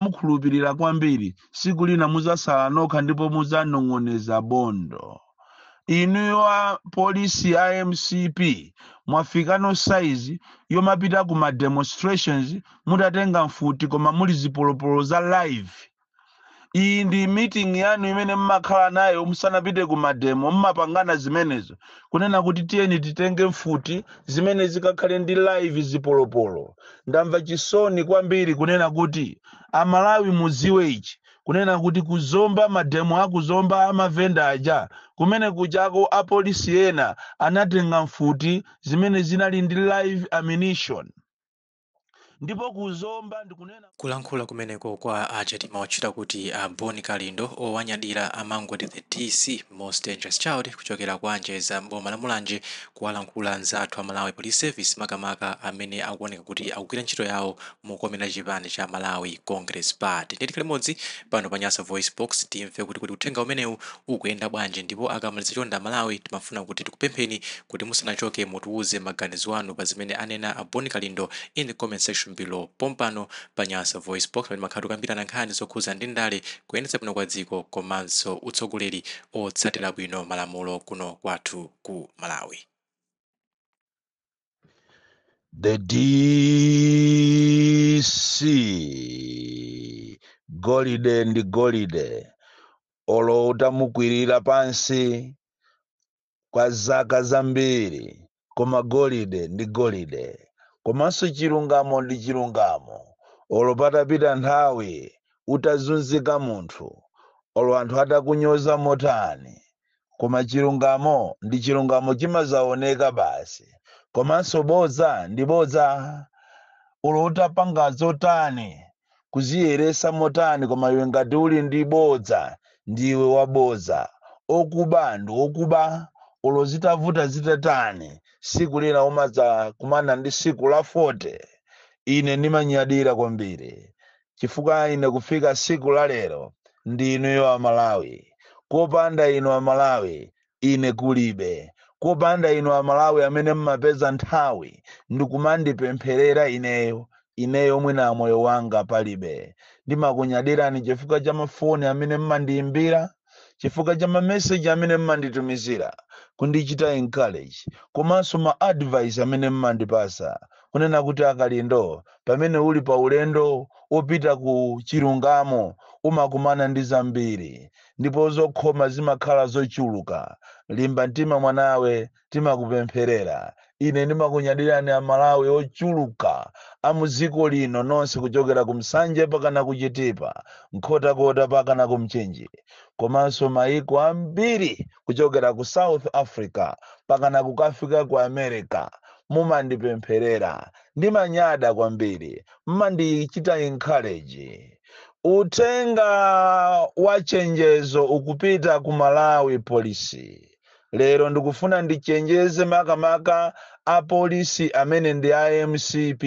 Mukamukhulupirira kwambiri, siku lina muzasala nokha ndipo muzanong'oneza bondo. Inuyo a polisi a MCP, mwafikano size yomapita ku ma demonstrations mutatenga mfuti koma muli zipolopolo za live. Iyi ndi meeting yanu imene mmakhala nayo musanapite ku ma demo? Mmapangana zimenezo kunena kuti tiyeni titenge mfuti zimene zikakhale ndi live zipolopolo? Ndamva chisoni kwambiri kunena kuti Amalawi mudziwe ichi, kunena kuti kuzomba, ma demo akuzomba amavenda aja, kumene kujako apolisi ena anatenga mfuti zimene zinali ndi live ammunition, ndipo kuzomba ndikunena. Kulankhula kumeneko kwa aja timawatchula kuti a Bon Kalindo, owanyadira amangoti the DC, most dangerous child, kuchokera kwa Anjeza mboma la Mulanje, kuwalankhula anzathu a Malawi Police Service, makamaka amene akuoneka kuti akugwira ntchito yawo mokomera chipani cha Malawi Congress Party. Ndiye tikhale limodzi pano pa Nyasa Voice Box, timve kuti uthenga umenewu ukuyenda bwanji. Ndipo akamaliza, chonde Malawi, timafuna kuti tikupempheni kuti musanachoke mutiuze maganizo anu pa zimene anena a Bon Kalindo in the comment section below, pompano pa Nyasa Voice Box, pamene makhala tikukambirana nkhani zokhuza ndi ndale, kuyendetsa bwino kwa dziko komanso utsogoleri otsatira bwino malamulo kuno kwathu ku Malawi. The DC, golide ndi golide, olo utamukwirira pansi kwa zaka zambiri, koma golide ndi golide. Komanso chilungamo ndi chilungamo, olo patapita nthawi utazunzika munthu, olo anthu atakunyoza motani, koma chilungamo ndi chilungamo, chimazaoneka basi. Komanso bodza ndi bodza, olo utapanga zotani, kuziyeresa motani, koma iwe ngati uli ndi bodza, ndiwe wabodza. Okuba ndi okuba, olo zitavuta zitatani, siku lina umadza kumana ndi siku la 40. Ine ndimanyadira kwambiri chifukwa ine kufika siku la lero ndi inuyo Amalawi. Kopanda inu Amalawi, ine kulibe. Kopanda inu Amalawi amene mmapeza nthawi ndikumandipempherera ineyo, ineyo mwina moyo wanga palibe. Ndimakunyadirani chifukwa cha mafoni amene mmandiyimbira, chifukwa cha mameseji amene mmanditumizira kundichita encourage, komanso ma advice amene mmandipasa kunena kuti, "Akalindo, pamene uli pa ulendo wopita ku chilungamo umakumana ndi zambiri ndipo zokhoma zimakhala zochuluka. Limba mtima mwanawe, timakupempherera." Ine ndimakunyadirani Amalawi ochuluka amuziko lino nonse, kuchokera ku Msanje pakana kuchitipa, Nkhotakota pakana ku Mchinji, komanso maiko ambiri, kuchokera ku South Africa pakana kukafika ku America. Mumandipempherera, ndimanyada kwambiri, mmandichita encourage. Uthenga wa chenjezo ukupita ku Malawi Polisi lero. Ndikufuna ndichenjeze makamaka apolisi amene ndi a MCP,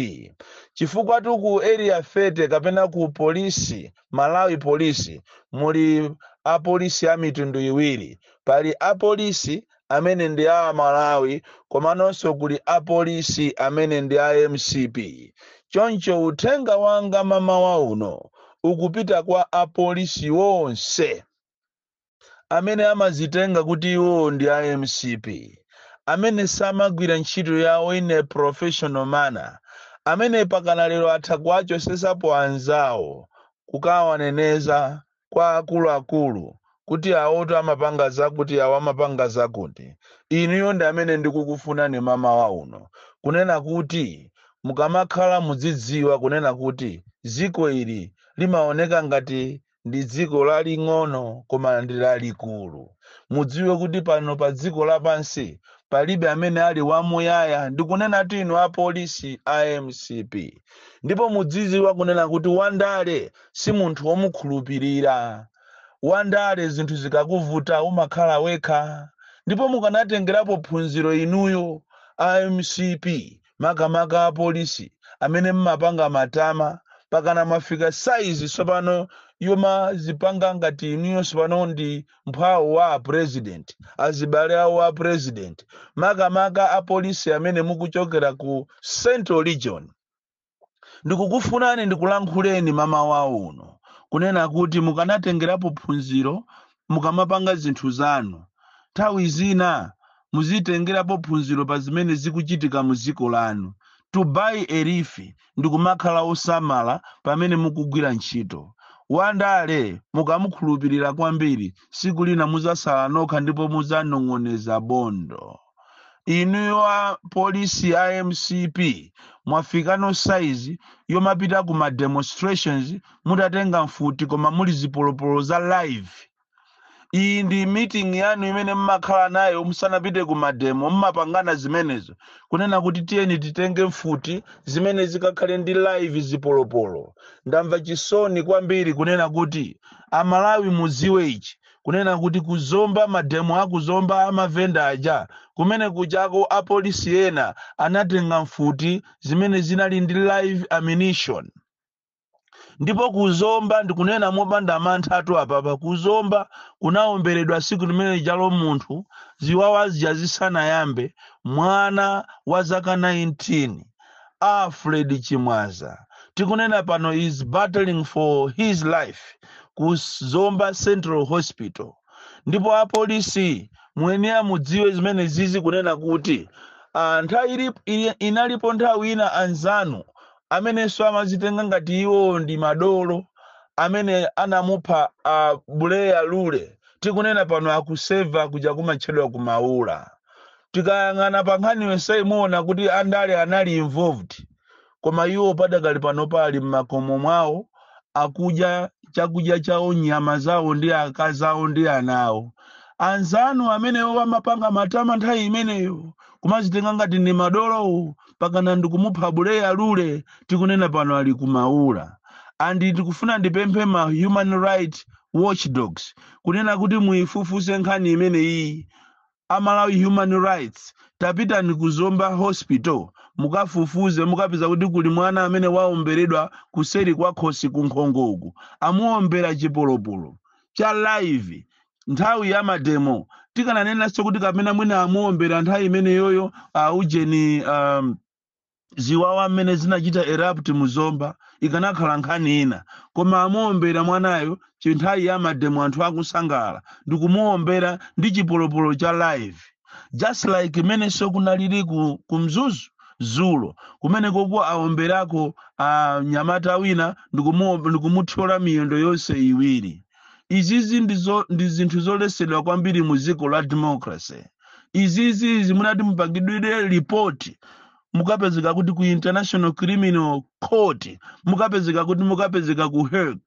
chifukwa tu ku Area 30 kapena ku polisi, Malawi Polisi, muli apolisi a mitundu iwiri. Pali apolisi amene ndi a Malawi, komanso kuli apolisi amene ndi a MCP. Choncho uthenga wanga mamawa uno ukupita kwa apolisi wonse amene amazitenga kuti iwo ndi a MCP, amene samagwira ntchito yawo in a professional manner, amene pakana lero atha kuwachosesapo anzawo kukawaneneza kwa akuluakulu kuti awoto amapanga zakuti, awo amapanga zakuti. Inuyo ndi amene ndikukufunani mamawa uno, kunena kuti mukamakhala mudzidziwa kunena kuti dziko ili limaoneka ngati ndi dziko laling'ono, koma ndi lalikulu. Mudziwe kuti pano pa dziko lapansi palibe amene ali wamuyaya. Ndikunena tu inu apolisi a MCP. Ndipo mudzidziwa kunena kuti wandale si munthu womukhulupirira. Wandale zinthu zikakuvuta umakhala wekha. Ndipo mukanatengerapo phunziro inuyo a MCP, makamaka apolisi amene mmapanga matama pakana mwafika saizi tsopano yomazipanga ngati inuyo tsopano ndi mphwawo wa president, azibale awo a president, makamaka apolisi amene mukuchokera ku Central Region, ndikukufunani ndikulankhuleni mamawa uno. Kunena kuti mukanatengerapo phunziro mukamapanga zinthu zanu. Nthawi zina muzitengerapo phunziro pa zimene zikuchitika mu dziko lanu. To buy a leaf ndikumakhala osamala pamene mukugwira ntchito. Wandale mukamukhulupirira kwambiri, tsiku lina muzasala nokha ndipo muzanong'oneza bondo. Inuyo a polisi a MCP, mwafikano size yomapita ku ma demonstrations mutatenga mfuti koma muli zipolopolo za live. Iyi ndi meeting yanu imene mmakhala nayo musanapite ku mademo? Mmapangana zimenezo kunena kuti tiyeni titenge mfuti zimene zikakhale ndi live zipolopolo? Ndamva chisoni kwambiri kunena kuti Amalawi mudziwe ichi, kunena kuti kuzomba, mademo akuzomba amavenda aja, kumene kuchako apolisi ena anatenga mfuti zimene zinali ndi live ammunition. Ndipo kuzomba, ndikunena mopanda mantha atu apapa, kuzomba kunaomberedwa siku limene jalo munthu ziwawa zija zisanayambe, mwana wa zaka 19, Alfred Chimwaza. Tikunena pano is battling for his life ku Zomba Central Hospital. Ndipo apolisi muyenera mudziwe zimene zizi, kunena kuti nthawi inalipo nthawi ina anzanu amenenso amazitenga ngati iwo ndi madolo amene anamupha Buleya Lule, tikunena pano akuseva kuja kumatchedwa kumaula. Tikayang'ana pa nkhani yonseyi muona kuti andale anali involved, koma iwo padakali pano pali m'makomo mwawo akudya chakudya chawo, nyama zawo ndi akazi awo ndi ana awo. Anzanu amenewo amapanga matama nthawi imeneyo kumazitenga ngati ndi madolowo pakana ndikumupha Buleya Lule, tikunena pano ali kumaula. And tikufuna ndipemphe ma human right watchdogs kunena kuti muifufuze nkhani imeneyi. Amalawi Human Rights, tapitani ku Zomba Hospital mukafufuze, mukapeza kuti kuli mwana amene waomberedwa kuseri kwa khosi kunkhongo uku, amuombera chipolopolo cha live nthawi ya mademo. Tikananenanso kuti kapena mwina amuombera nthawi imeneyoyo ujeni ziwawa mmene zinachita erupt muzomba, ikanakhala nkhani ina. Koma amuombera mwanayo chinthawi ya mademo, anthu akusangalala, ndikumuombera ndi chipolopolo cha live, just like imenenso kunalili ku Mzuzu zulo, kumene koko aomberako nyamata wina ndikumuthyola miyendo yonse iwiri. Izizi ndi zinthu zolesedwa kwambiri mu dziko la democracy. Izizi zimunati mupangidwire ripoti, mukapezeka kuti ku International Criminal Court, mukapezeka kuti mukapezeka ku Hague,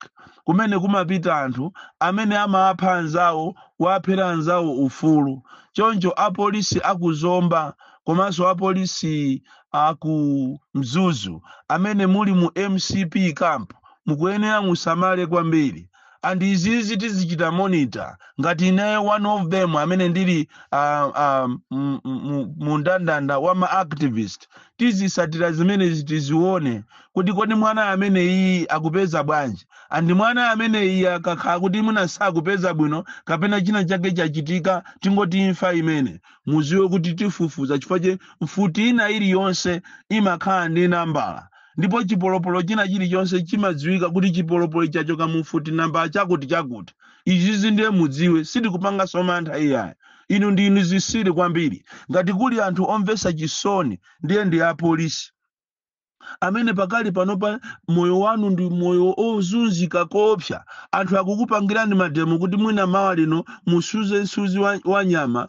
kumene kumapita anthu amene amapha anzawo, waphera anzawo ufulu. Choncho apolisi akuzomba komanso apolisi aku Mzuzu amene muli mu MCP camp, mukuyenera musamale kwambiri. And izizi tizichita monitor. Ngati ineyo one of them amene ndili mu mndandanda wa ma activist, tizisatira zimenezi, tizione kuti kodi mwana amene iyi akupeza bwanji. And mwana amene iyi akakhala kuti mwina sakupeza bwino kapena china chake chachitika, tingoti imfa imene, muziwe kuti tifufuza, chifukwa che mfuti ina iliyonse imakhala ndi nambala, ndipo chipolopolo china chilichonse chimadziwika kuti chipolopolo chachoka mu mfuti namba chakuti chakuti. Izizi ndiye mudziwe, sitikupanganso mantha iyayi. Inu ndinu zisiri kwambiri. Ngati kuli anthu omvetsa chisoni, ndiye ndi apolisi amene pakali panopa moyo wanu ndi moyo ozunzika koopsa. Anthu akukupangirani mademo kuti mwina mawa lino musuze msuzi wa nyama,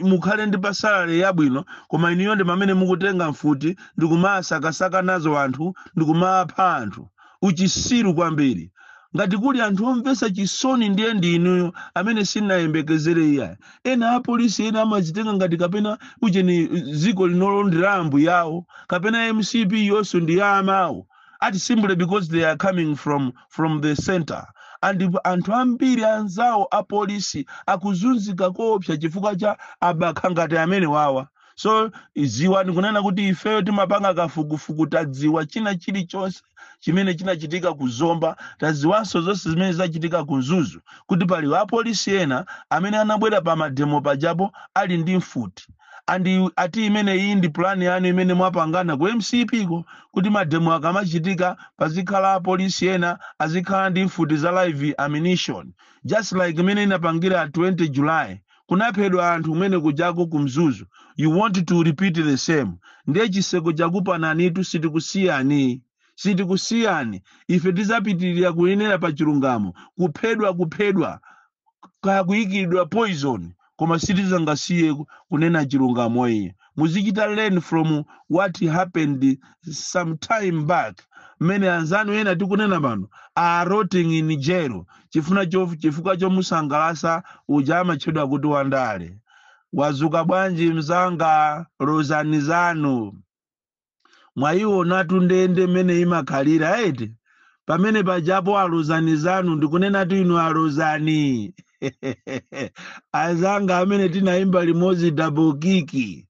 mukhale ndi pa salary yabwino, koma inuyo ndi pamene mukutenga mfuti ndikumasakasaka nazo anthu, ndikumapha anthu. Uchisiru kwambiri. Ngati kuli anthu omvetsa chisoni, ndiye ndi inuyo amene sinayembekezere iyayi. Ena apolisi ena amazitenga ngati kapena ucheni dziko linolo ndi la ambuye yawo, kapena MCP yonso ndi ya amawo ati, simply because they are coming from the center. And anthu ambiri anzawo apolisi akuzunzika koopsa chifukwa cha abakha ngati amene wawa. So ziwani kunena kuti ifeyo timapanga kafukufuku, tadziwa china chilichonse chimene chinachitika ku Zomba, tadziwanso zonse zimene zachitika ku Mzuzu, kuti pali apolisi ena amene anabwera pa mademo pajapo ali ndi mfuti. And ati imene iyi ndi plan yanu imene mwapangana ku MCP ko, kuti mademo akamachitika pazikhala apolisi ena azikhala ndi mfuti za live ammunition, just like imene inapangira 20 July, kunaphedwa anthu kumene kujako ku Mzuzu. You want to repeat the same. Ndiye chiseko chakupananitu. Sitikusiyani, sitikusiyani. Ife tizapitirira kuyenera pa chilungamo, kuphedwa, kuphedwa, kaya kuyikidwa poison, koma sitizangasiye kunena chilungamo. Iye muzichita learn from what happened some time back, mmene anzanu ena tikunena pano are rotting in jail chifukwa chomusangalasa uja amatchedwa kuti wandale. Wazuka bwanji mzanga? Rozani zanu mwayionatu ndende mmene imakhalira eti. Pamene pajapo alozani zanu, ndikunenatu inu alozani azanga amene tinayimba limodzi double kick,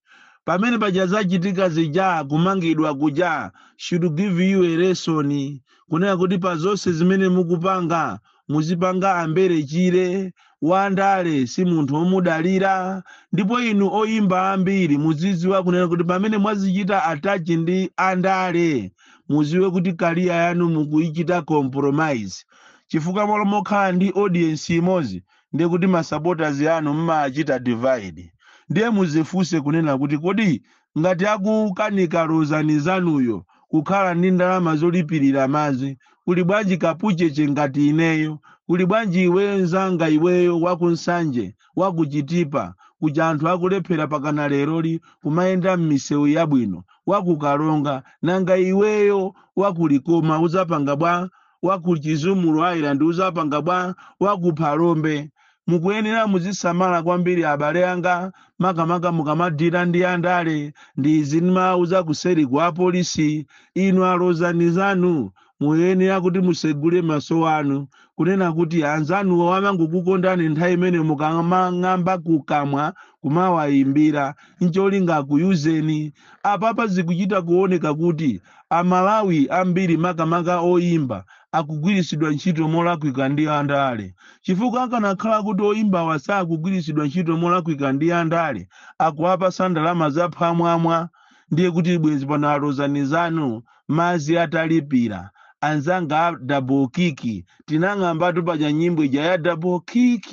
pamene paja zachitika zija, kumangidwa kuja should give you a lesson, kunena kuti pa zonse zimene mukupanga muzipanga ambere chire. Wandale si munthu omudalira. Ndipo inu oyimba ambiri muzidziwa kunena kuti pamene mwazichita attach ndi andale, muziwe kuti career yanu mukuichita compromise, chifukwa malo mokhala ndi audience imodzi, ndiye kuti ma supporters yanu mmachita divide. Ndiye muzifunse kunena kuti kodi ngati akukanika rozani zanuyo kukhala ndi ndalama zolipirira madzi, kuli bwanji kapucheche ngati ineyo? Kuli bwanji iweyo nzanga, iweyo wakuNsanje, wakuChitipa kuja, anthu akulephera pakana leroli kumayenda m'misewu yabwino, wakuKalonga? Nanga iweyo wakuLikoma uzapanga bwa? WakuChizumulu Island uzapanga bwa? WakuPhalombe? Mukuyenera muzisamala kwambiri, abale anga, makamaka mukamadira ndi andale. Ndi izi ndimauza kuseri kwa apolisi. Inu alozani zanu, muyenera kuti musegule maso anu, kunena kuti anzanuwo amangokukondani nthawi imene mukamang'amba kukamwa kumawayimbira, ncholinga akuyuzeni. Apapa zikuchita kuoneka kuti Amalawi ambiri, makamaka oyimba, akugwiritsidwa ntchito molakwika ndi andale, chifukwa akanakhala kuti oyimbawa sakugwiritsidwa ntchito molakwika ndi andale, akuwapasa ndalama zaphwamwamwa, ndiye kuti bwezi pano alozani zanu madzi atalipira. Anzanga a double kick, tinang'ambatu paja nyimbo ija ya double kick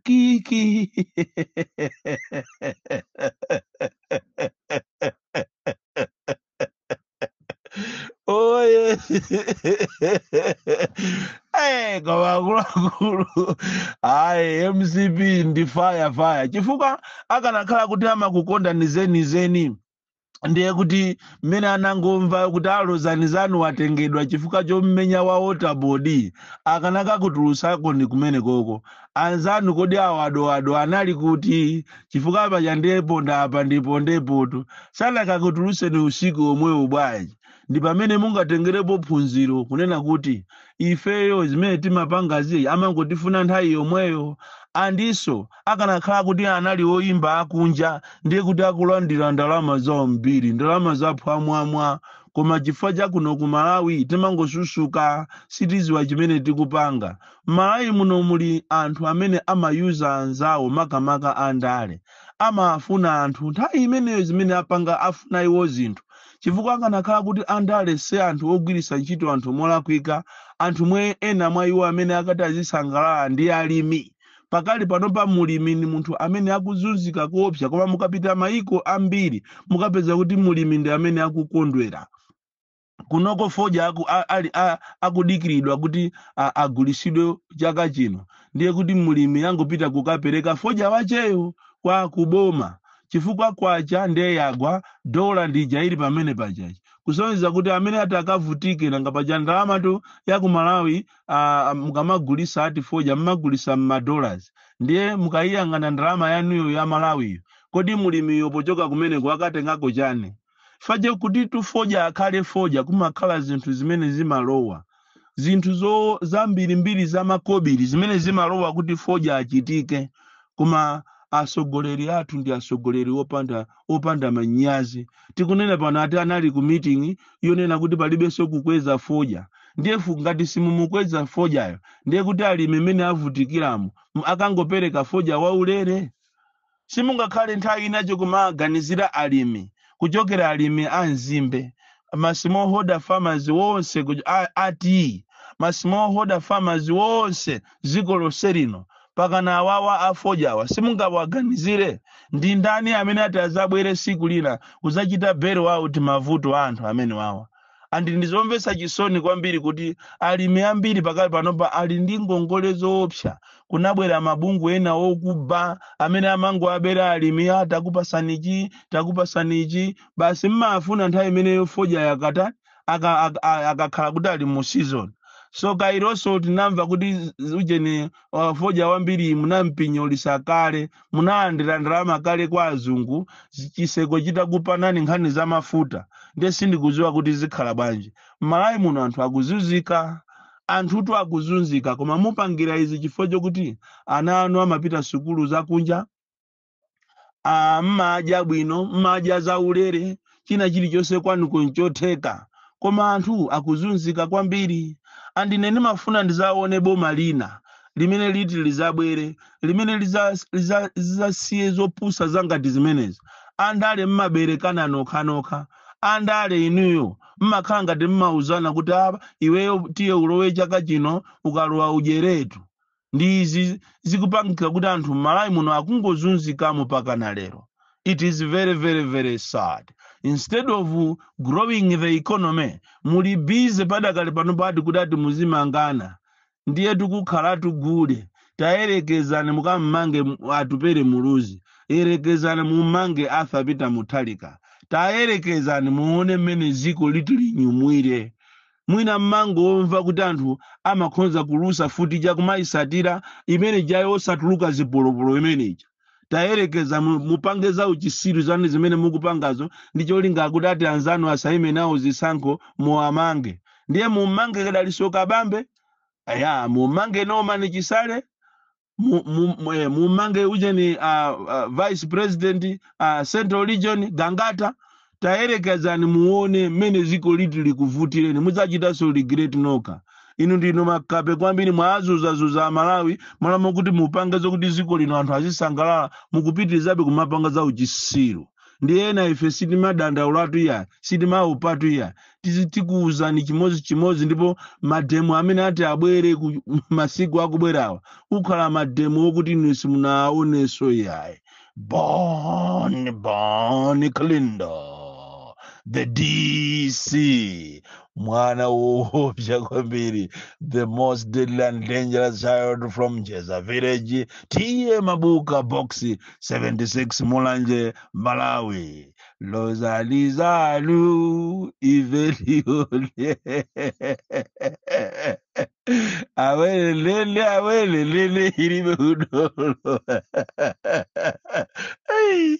kick. Oye, koma akuluakulu, ayi, MCP ndi fire fire, chifukwa akanakhala kuti amakukonda ni zenizeni, ndiye kuti mmene anangomva kuti alozani zanu watengedwa chifukwa chommenya wa waterboard, akanakakutulutsako ndi kumene koko. Anzanu kodi awadowado anali kuti? Chifukwa paja ndiyeponda apa ndipo ndepotu sanakakutulutseni usiku omwewo bwanji? Ndi pamene mungatengerepo phunziro kunena kuti ifeyo zimene timapangazi amangotifuna nthawi yomweyo. Andiso akanakhala kuti anali oyimba akunja, ndiye kuti akulandira ndalama zambiri, ndalama zaphwamwamwa, koma chifukwa chakuno ku Malawi timangosusuka, sitiziwa chimene tikupanga. M'Malawi muno muli anthu amene amayuza anzawo, makamaka andale, amafuna anthu nthawi imeneyo zimene apanga afuna iwo zinthu, chifukwa akanakhala kuti andale si anthu ogwiritsa ntchito anthu molakwika, anthu mwe ena mwa iwo amene akati azisangalala ndi alimi. Pakali panopa mulimi ni munthu amene akuzunzika koopsa, koma mukapita mayiko ambiri mukapeza kuti mulimi ndi amene akukondwera. Kunoko fodya akudikiridwa kuti agulisidwe chaka chino, ndiye kuti mulimi angopita kukapereka fodya wacheyo kwa kuboma, chifukwa kwacha ndiye yagwa, dola ndija ili pamene pachachi, kusonyeza kuti amene ati akavutike. Nanga paja ndalamatu ya ku Malawi, mukamagulisa ati fodya mmagulisa mmadollars, ndiye mukayiyang'ana ndalama yanuyo ya Malawiyo, kodi mulimiyo pochoka kumeneko akatengako chani? Faje kuti tufodya akhale fodya, kumakhala zinthu zimene zimalowa, zinthu zo zambirimbiri zamakobiri zimene zimalowa kuti fodya achitike. Koma asogoleri athu ndi asogoleri opanda manyazi. Tikunena pano ati anali ku meeting yonena kuti palibenso kukweza fodya. Ndiye ngati simumukweza fodyayo, ndiye kuti alimi mmene avutikiramo akangopereka fodya waulere. Simungakhale nthawi inacho kumaganizira alimi, kuchokera alimi a nzimbe, ma smallholder farmers wonse, ati ma smallholder farmers wonse dziko lonse lino, pakana awawa afodyawa simungawaganizire? Ndi ndani amene ati azabwere siku lina kuzachita bail out mavuto a anthu amene wawa? And ndizomvetsa chisoni kwambiri kuti alimi ambiri pakali panopa ali ndi ngongole zoopsa. Kunabwera mabungwe ena okuba amene amango abera alimi, a takupasanichi, takupasanichi, basi. Mmafuna nthawi imeneyo fodya yakata akakhala kuti ali mu season. So kaironso tinamva kuti ujeni fodya wambiri munampinyolisa kale, munalandira ndalama kale kwa azungu, chiseko chitakupanani nkhani za mafuta. Ndiye sindikudziwa kuti zikhala bwanji m'Malawi muno. Anthu akuzunzika, anthutu akuzunzika, koma mupangira izi chifukwa chokuti ana anu amapita sukulu zakunja, mmadya bwino, mmadya zaulere, china chilichonse kwanu nchotheka, koma anthu akuzunzika kwambiri. And ine ndimafuna ndizaone boma lina limene liti lizabwere, limene lizasiye zopusa zangati zimenezi. Andale mmaberekana nokhanokha. Andale inuyo mmakhala ngati mmauzana kuti apa iweyo tiye ulowe chaka chino, ukalowa udyeretu. Ndi izi zikupangika kuti anthu m'Malawi muno akungozunzikamo pakana lero. It is very, very, very sad. Instead of growing the economy, muli busy padakali pano pati kuti ati muzimangana. Ndiye tikukhala tugule. Tayerekezani mukammange Atupere Muluzi, yerekezani mummange Arthur Peter Mutharika, tayerekezani muone mmene ziko liti linyumwire. Mwina mmangomva kuti anthu amakhonza kulusa futi chakumayisatira imene jayo osatuluka zipolopolo imeneja. Tayerekeza mupange za uchisiru zanu zimene mukupangazo ndi cholinga kuti ati anzanu asaime nawo zisankho, muwamange. Ndiye mummange Kadaliso Kabambe, aya mumange Norman Chisale, mumange ujeni vice president Central Region Gangata. Tayerekezani muone mmene ziko liti likuvutireni, mudzachitanso regret nokha. Inu ndinu makape kwambiri, mwazuzazuza Amalawi. Mwalamo kuti mupange zokuti ziko lino anthu azisangalala, mukupitirizabe kumapanga za uchisiru. Ndi ena ife sitimadandaulatu iya, sitimaopatu iya. Tikuwuzani chimodzimodzi. Ndipo mademo amene ati abwere ku masiku akubwerawa kukhala mademo okuti inu simunaonenso iyayi. Bon Bon Kalindo, the DC, mwana woopsa kwambiri, the most deadly and dangerous child from Jeza Village, T/A Mabuka, Box 76, Mulanje, Malawi. Lozalizalu iveliole awelelele awelelele ilibe udolo. Hey.